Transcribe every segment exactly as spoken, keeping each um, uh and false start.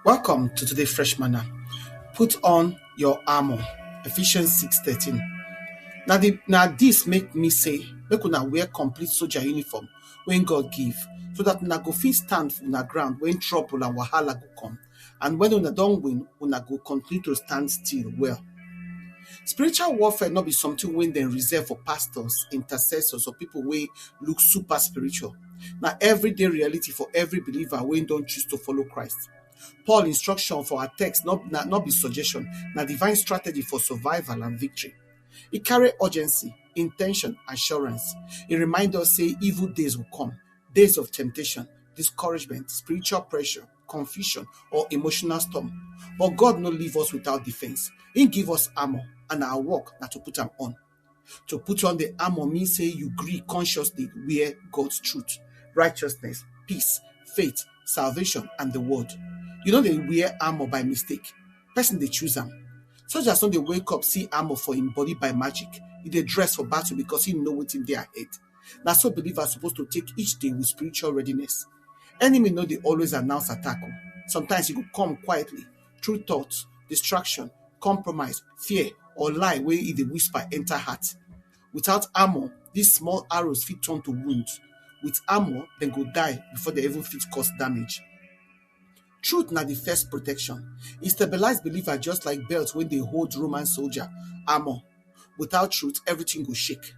Welcome to today Fresh Manna. Put on your armor. Ephesians six thirteen. Now, the, now this make me say, make una wear complete soldier uniform when God give, so that una go fit stand for una ground when trouble and wahala go come. And when una don win, una go continue to stand still well. Spiritual warfare not be something when they reserve for pastors, intercessors, or people wey look super spiritual. Now, everyday reality for every believer when don't choose to follow Christ. Paul instruction for our text not, not, not be suggestion, na divine strategy for survival and victory. It carry urgency, intention, assurance. It remind us say evil days will come, days of temptation, discouragement, spiritual pressure, confusion, or emotional storm. But God no leave us without defense. He give us armor, and our work na to put am on. To put on the armor means say you gree consciously wear God's truth, righteousness, peace, faith, salvation, and the word. You know they wear armor by mistake. Person they choose am. Soldiers no dey wake up see armor for him body by magic. He dey dress for battle because he know wetin dey ahead. Na so believers supposed to take each day with spiritual readiness. Enemy no dey always announce attack o. Sometimes e go come quietly through thoughts, distraction, compromise, fear, or lie wey e dey whisper enter heart. Without armor, these small arrows fit turn to wound. With armor, dem go die before they even fit cause damage. Truth na the first protection. E stabilize believer just like belt wey dey hold Roman soldier armor. Without truth, everything go shake.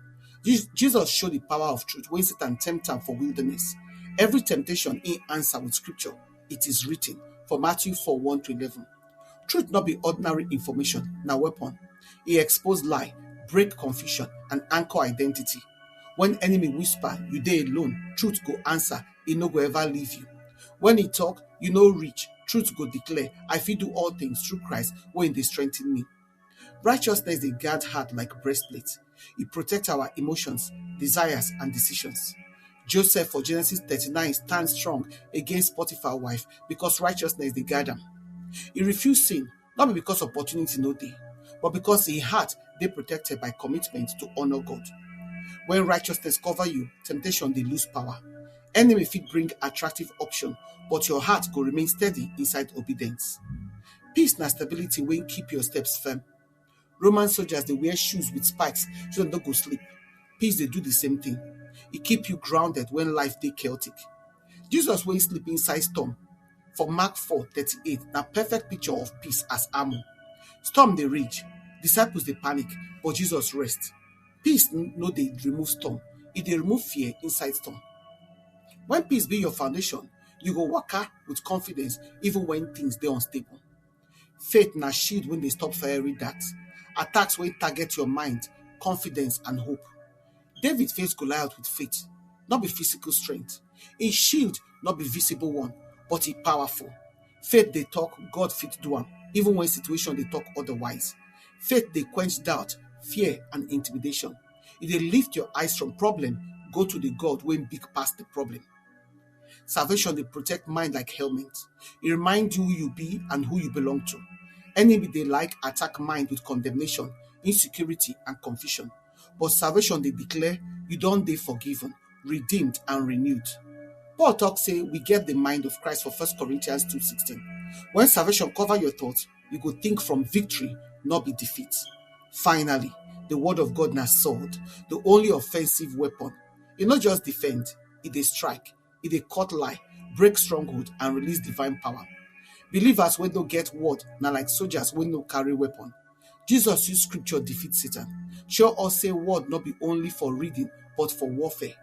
Jesus show the power of truth when Satan tempt am for wilderness. Every temptation he answer with scripture. It is written for Matthew four one to eleven. Truth not be ordinary information, na weapon. E expose lie, break confusion, and anchor identity. When enemy whisper, you dey alone, truth go answer, e no go ever leave you. When he talk, you no reach, truth go declare, I fit do all things through Christ when they strengthen me. Righteousness dey guard heart like breastplate. It protect our emotions, desires, and decisions. Joseph for Genesis thirty-nine stand strong against Potiphar wife because righteousness dey guard am. He refuse sin, not be because opportunity no dey, but because him heart dey protected by commitment to honor God. When righteousness cover you, temptation dey lose power. Enemy fit bring attractive option, but your heart go remain steady inside obedience. Peace na stability wey keep your steps firm. Roman soldiers dey wear shoes with spikes so dem no go slip. Peace dey do the same thing. E keep you grounded when life dey chaotic. Jesus wey sleep inside storm for Mark four thirty-eight na perfect picture of peace as armor. Storm dey rage, disciples dey panic, but Jesus rest. Peace n- no dey remove storm, e dey remove fear inside storm. When peace be your foundation, you go waka with confidence even when things dey unstable. Faith na shield wey dey stop fiery dart, attacks wey target your mind, confidence, and hope. David faced Goliath with faith, not be physical strength. His shield not be visible one, but e powerful. Faith dey talk, God fit do am, even when situation dey talk otherwise. Faith dey quench doubt, fear, and intimidation. E dey lift your eyes from problem, go to the God wey big pass the problem. Salvation dey protect mind like helmet. E remind you who you be and who you belong to. Enemy dey like attack mind with condemnation, insecurity, and confusion. But salvation dey declare you don dey forgiven, redeemed, and renewed. Paul talk say we get the mind of Christ for First Corinthians two sixteen. When salvation cover your thoughts, you go think from victory, not be defeat. Finally, the word of God na sword, the only offensive weapon. E no just defend, e dey strike, e dey cut lie, break stronghold, and release divine power. Believers wey no get word na like soldiers wey no carry weapon. Jesus use scripture defeat Satan. Show us say word no be only for reading, but for warfare.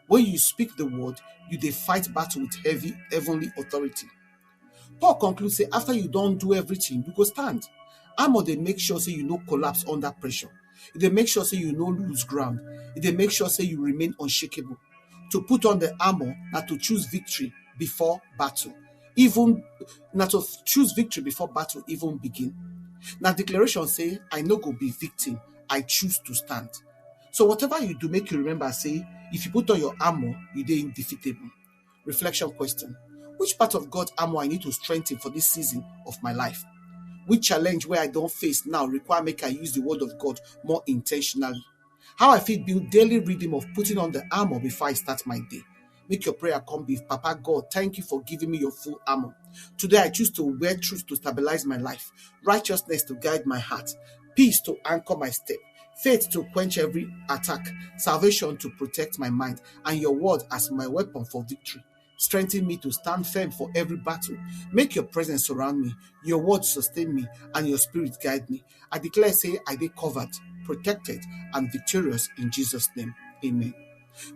When you speak the word, you dey fight battle with heavy heavenly authority. Paul conclude say after you don do everything, you go stand. Armor dey make sure say you no collapse under pressure. E dey make sure say you no lose ground. E dey make sure say you remain unshakable. To put on the armor na to choose victory before battle. Even na to choose victory before battle even begin. Na declaration say I no go be victim. I choose to stand. So whatever you do, make you remember say if you put on your armor, you dey indefeatable. Reflection question. Which part of God armor I need to strengthen for this season of my life? Which challenge where I don't face now require make I use the word of God more intentionally? How I fit build daily rhythm of putting on the armor before I start my day? Make your prayer come be, "Papa God, thank you for giving me your full armor. Today I choose to wear truth to stabilize my life, righteousness to guide my heart, peace to anchor my step, faith to quench every attack, salvation to protect my mind, and your word as my weapon for victory. Strengthen me to stand firm for every battle. Make your presence surround me, your word sustain me, and your spirit guide me. I declare say I dey covered, protected, and victorious in Jesus' name. Amen."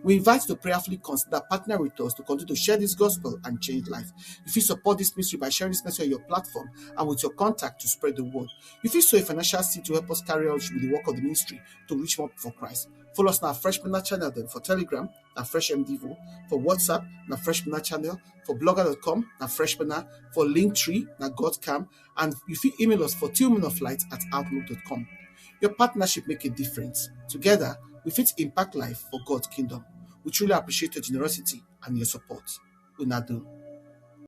We invite you to prayerfully consider partner with us to continue to share this gospel and change life. You fit support this ministry by sharing this message on your platform and with your contact to spread the word. You fit sow a financial seed to help us carry out with the work of the ministry to reach more for Christ. Follow us on our Fresh Manna channel then for Telegram, na Fresh M D V O, for WhatsApp, na Fresh Manna channel, for blogger dot com, na Fresh Manna, for Linktree, na God Cam, and you fit email us for tillmanoflight at outlook dot com. Your partnership make a difference. Together, we fit impact life for God's kingdom. We truly appreciate your generosity and your support. Una do.